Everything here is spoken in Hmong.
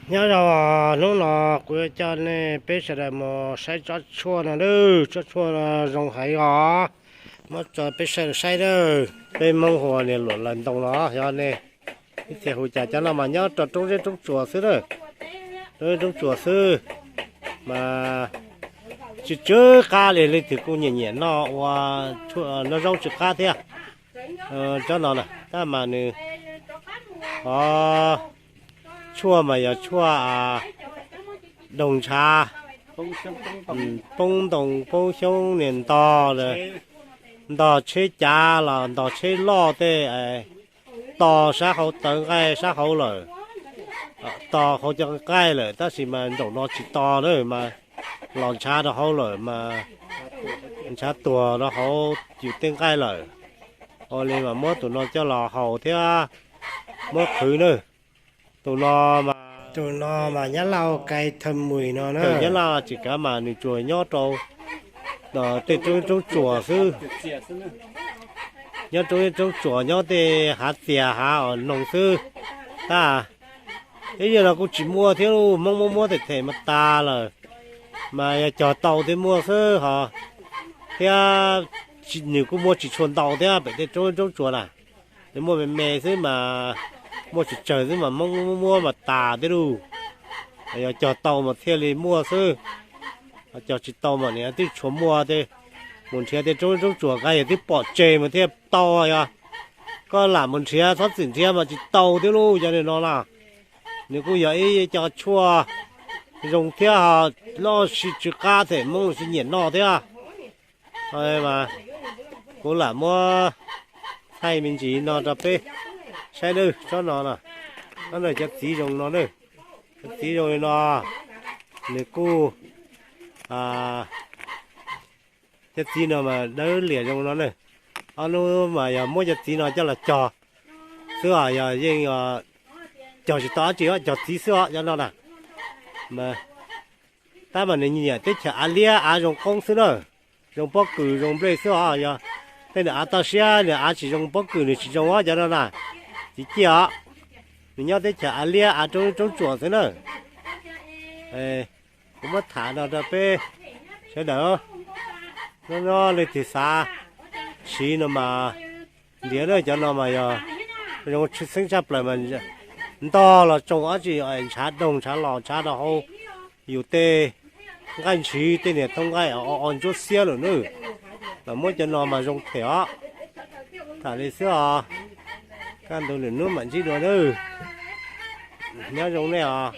Nyob zoo, hnub no kuv yuav coj nej peb sawv daws mus saib tsob tshuaj no nawb. Tsob tshuaj zoo heev os, muab tso peb sawv daws saib nawb. Peb Hmoob hu ua niag luam laws ntoo no, yog nej ib txhia hu cas. Cov no mas nyob rau roob zeb roob tsuas xwb na, roob zeb roob tsuas xwb, mas tsis tsw qab li, leej twg kuj nyiam nyiam noj ua noj zaub tsw qab thiab. Tsob no na tab mas nws, o, tshuaj mas yog tshuaj doog ntshav, poob ntoo poob xyoob, niag ntog, ntog tsheb cav los ntog tsheb loj tej, to sab hauv tawv nqaij sab hauv lawm, to hauv cov nqaij lawm, tab sis mas nraum no tsis to na mas los ntshav rau hauv lawm mas ntshav tuag rau hauv yus tej nqaij lawm. Ua li mas muab tus no coj los haus thiab muab qhwv na. Tus no mas, tus no mas Nyab Laj ua kai thawj mus no na. Nyab Laj tsis kav mas nws tsuas nyob rau tej roob roob tsuas xwb, nyob roob roob tsuas, nyob tej hav txias hav os noog xwb. Tab ib yam no kuj tsis muaj thiab, Hmoob muab muab them them mas tas lawm, mas yog cog tau thiaj muaj xwb hos, thiab nws kuj muaj tsis tshua ntau thiab pem tej roob roob tsuas na. Nws muaj me me xwb mas, muaj tsawg tsawg xwb mas Hmoob muab muab mas tas thiab lauj. Yog cog tau mas thiaj li muaj xwb, cog tsis tau mas nws twb tsis tshua muaj. Mus nrhiav tej roob roob tsuas nqa yog twb pom tseg mas thiaj tau. Yog koj lam mus nrhiav, txhob txwm nrhiav mas tsis tau thiab lauj. Cov no na, nws kuj yog ib co tshuaj zoo thiab, loj si tsw qab them Hmoob los sis nyiam noj thiab. Mas kuv lam muab thaij me ntsis no rau peb saib nawb. Tsob no, tsob no cov txiv zoo no nawb, cov txiv zoo li no, nws kuj, cov txiv no mas dawb liam zoo no na. Ob hnub mas yog muab cov txiv no coj los cog xwb os, yog yeej cog tsis tau dab tsi, cog txiv xwb os cov no na. Tab mas nws nyiam teb chaws av liab av zoo qoob xwb na, zoo pob kws zoo nplej xwb os. Yog tej nws av toj siab, nws av tsis zoo pob kws nws tsis zoo os cov no na, tsis ciaj os. Nws nyob teb chaws av liab av roob roob tsuas xwb na. Kuv muab tham no rau peb sawv daws, nyob nyob leej twg xav siv no mas ntiav na. Cov no mas yog zoo tshwj xeeb tshaj plaws mas ntog los tsoo dab tsi, ntshav doog ntshav los ntshav rau hauv yus tej nqaij ntshiv, tej niag thoob nqaij o ntsuab xiab lawm nawb. Mas muab cov no mas zoo them os. Tham li xwb os, kaj ntug lwm hnub mam ntsib dua nawb. Nyob zoo nej os.